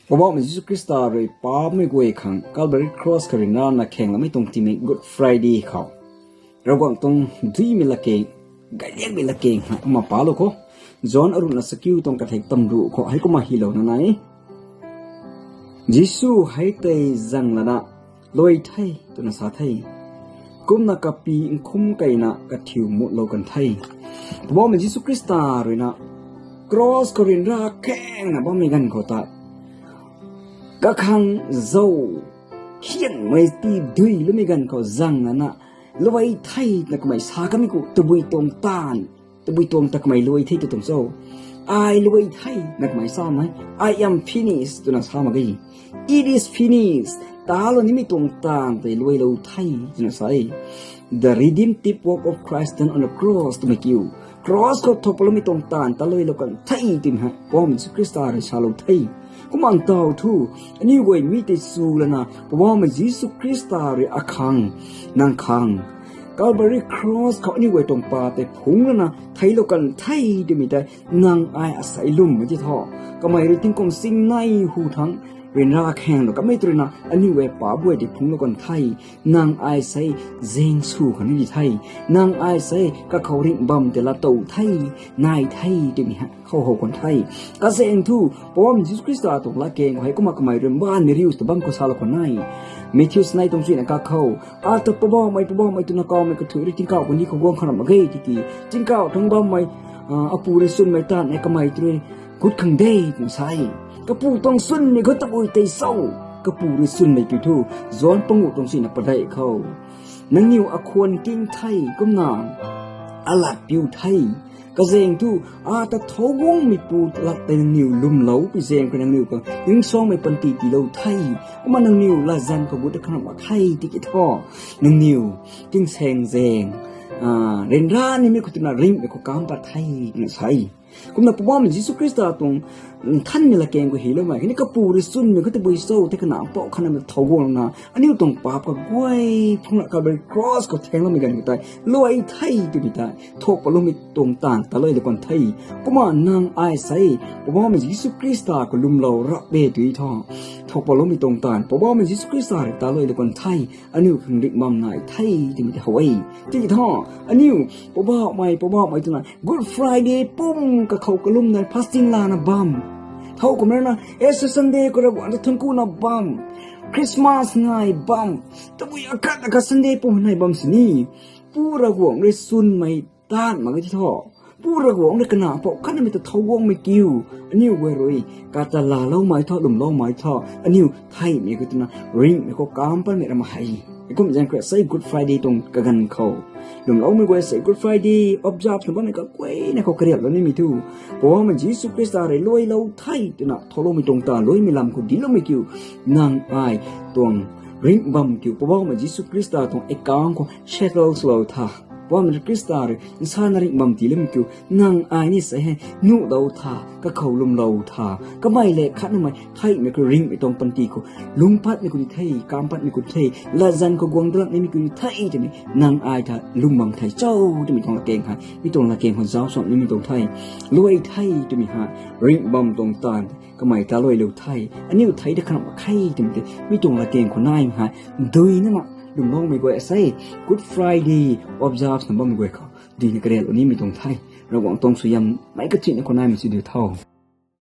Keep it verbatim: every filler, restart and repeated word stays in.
Poubauhmei Jisu Khrista rui paapmei guay khang Calvary Cross khou ryanrana khaeng lamei tuang tingmik Good Friday khou Ravguangc tuang duimei latkaeng, gayliangmei latkaeng hei kumna paclou kho. John aruhna chakiu tuang kathei tamruh khou hei kumna hylouna nai e. Jisu hei tei zang lana luai the twna sa the. Kumna kapy nkhum keyna kathiu mutlou kan the. Poubauhmei Jisu Khrista ruina cross khou ryanra khaengna bammei ganv khou tei kakhang zauc khianmei ti dui lumei ganv khou zang lana luai the na kamei sa kamei khou tabui tuang taanv, tabui tuang ta kamei luai the tw tuang cho? Ai luai the na kamei samei, I am finished twna sa mak ge. It is finished. Talou nimei tuang taanv tei luailou the twna sa e. The redemptive work of Christ done on the cross twmei kiu, cross khou thuk paloumei tuang taanv ta luailou kan the twmei hei Poubauhmei Jisu Khrista rui salou the. Kumna ntaw thu, aniu guay mi tei chu lana Poubauhmei Jisu Khrista rui akhang, nang khang Calvary Cross khou aniu guay tuang paap tei phungc lana theiclou kan the twmei tei nang ai asei lwmmei ti thu, kamei rui tingkum singnei hu thangc ryanra khaeng lou kamei tw ruina aniu guay paap guay tei phungclou kan the. Nang ai sei zaeng sw khang ni di the. Nang ai sei kakhou ringh bam tei laatow the, nai the twmei hei khou how kan the. Kazaeng thu, Poubauhmei Jisu Khrista tuang latkaeng khou hei kumna kamei rui mbaanv ni riu ta bam khou salou kan e. Matthew sanei tuang chuina kakhou, ata Poubauhmei, Poubauhmei twna kawmei kathuic rui tingkauh kandih khou guang khang ram mak ge tiki, tingkauh thangc bammei, a, Apu rui chwnmei taanv hei kamei tei rui gut khang de twna sa e. Kapu tuang chwnmei khou tabui tei cho? Kapu rui chwnmei kiu thu, John panguh tuang chuina padeih khou, nangniw akhwan king the kumna alat piu the. Kazaeng thu, ata thowguangmeipu lat tei nangniw lwmloupui zaeng khou nangniw khang tingsaengmei panty tiilou the. Kumna nangniw latzan khou gut ta khang ram mak the tiki thu, nangniw tingsaeng zaeng, a, ryanra nimei khou twna ringhmei khou kamc pat the twna sa e. Kumna Poubauhmei Jisu Khrista tuang nthanmei latkaeng khou hyloumei khatni kapu rui chwnmei khou tabui cho tei kanac mpouh khatnamei thowguangna aniu tuang paap kaguay phungna Calvary Cross khou thaengloumei ganv khou tei luai the twmei tei thuk paloumei tuang taanv ta luailou kan the. Kumna nang ai sei Poubauhmei Jisu Khrista khou lwmlou rap e tw thu, thuk paloumei tuang taanv Poubauhmei Jisu Khrista rui ta luailou kan the. Aniu khang ringh bam nai the twmei tei how e. Tiki thu, aniu Poubauhmei, Poubauhmei twna Good Friday pum kakhou kalumna fasting lana bam, thow kumna rana Easter Sunday khou Ravguangc ta thuancku na bam, Christmas ngai bam, tabui akhat akhat Sunday pum nai bam sini, Pu Ravguangc rui chwnmei taanv mak ge ti thu, Pu Ravguangc rui kanac mpouh khatnamei ta thowguangmei kiu aniu guay rui kata laaloumei thu, lwmloumei thu, aniu theihmei khou twna ringhmei khou kamc patmei ram hei. Heikum zaeng khou sei Good Friday tuang kaganv khou lwmloumei guay sei Good Friday observe na bammei kaguayna khou kariaplou nimei thu, Poubauhmei Jisu Khrista rui luailou the twna thowloumei tuang taanv luaimei lam khou dincloumei kiu, nang ai tuang ringh bam kiu Poubauhmei Jisu Khrista tuang account khou settle swlou tha. Poubauhmei Khrista rui nsana ringh bam tiiloumei kiu, nang ai ni sei hei nuhlou tha, kakhou lwmlou tha, kamei lev khatnamei theihmei khou ringhmei tuang panty khou lungc patmei khou di the, kamc patmei khou di the, latzan khou guang dalak nimei khou di the twmei nang ai ta lwm bam thei cho twmei tuang latkaeng hei mi tuang latkaeng khou zauc swan nimei tuang the. Luai the twmei hei ringh bam tuang taanv kamei ta luailou the. Aniu thei ta kharam mak khe twmei tei mi tuang latkaeng khou naimei hei duinamei lwmloumei guay sei Good Friday observe na bammei guay khou duina kariaplou nimei tuang the. Ravguangc tuang suaihiam meic kathina khou naimei si diu tho.